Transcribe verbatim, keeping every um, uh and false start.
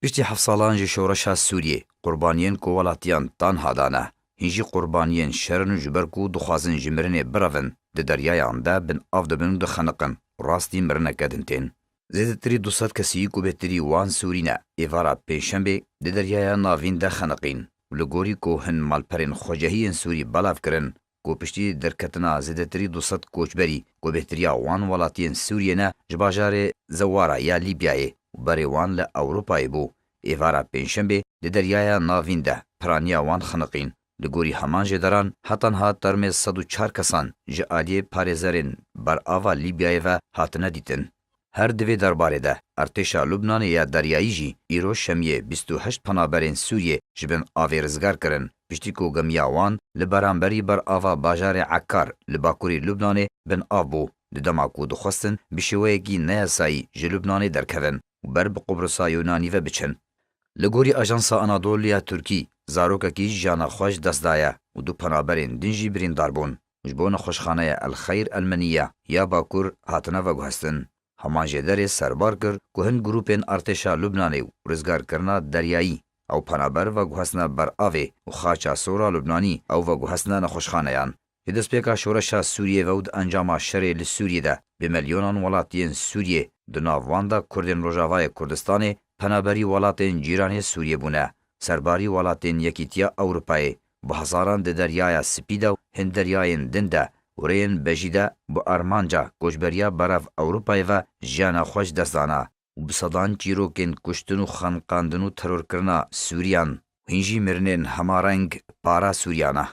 Piştî heft salan ji şoreşa Sûriyê, qurbaniyên ku welatiyan tanha dane, hîn jî qurbaniyên şer in û ji ber ku dixwazin ji mirinê birevin, di deryayan de bin av dibin û dixeniqin û rastî mirineke din tên. Zêdetirî du sed kesî ku bêhtirî wan Sûrî ne, êvara Pêncşembê di Deryaya Navîn de xeniqîn û li gorî ku hin malperên xwecehî yên Sûrî belav kirin, ku piştî derketina zêdetirî du sed koçberî ku bêhtiriya wan welatiyên Sûriyê ne ji bajarê Zewara ya Lîbyayê û berê wan li Ewropayê bû, êvara Pêncşembê di Deryaya Navîn de piraniya wan xeniqîn. Li gorî heman jêderan, heta niha termê sed û çar kesan ji aliyê parêzerên berava Lîbyayê ve hatine dîtin. Her di vê derbarê de, Artêşa Lubnanê ya Deryayî jî îro Şemiyê bîst û heşt penaberên Sûriyê ji bin avê rizgar kirin, piştî ku gemiya wan li beramberî berava bajarê Ekkar li bakurî Lubnanê bin av bû, di dema ku dixwestin bi şêweyekî neyasayî ji Lubnanê derkevin û ber bi Qubrisa Yunanî ve biçin. Li gorî Ajansa Anadolu ya Tirkî, zarokekî jiyana xwe ji dest daye û du penaberên din jî birîndar bûn. Ji bo nexweşxaneya El Xeyr El Meniye ya Bakur hatine veguhestin. Heman jêderê serbar kir ku hin grûpên artêşa Lubnanê û rizgarkirina deryayî ew penaber veguhestine ber avê û xaça sor a Lubnanî ew veguhestine nexweşxaneyan. Ji destpêka şoreşa Sûriyê ve û di encama şerê li Sûriyê de bi milyonan welatiyên Sûriyê, di nav wan de Kurdên Rojavayê Kurdistanê, penaberî welatên cîranê Sûriyê bûne, serbarî welatên Yekîtiya Ewropayê, bi hezaran di Deryaya Spî de û hin deryayên din de û rêyên bejî de bi armanca koçberiya berev Ewropayê ve jiyana xwe ji dest dana û bi sedan çîrokên kuştin û xeniqandin û terorkirina Sûriyan û hîn jî mirinên hemareng para Sûriyan e.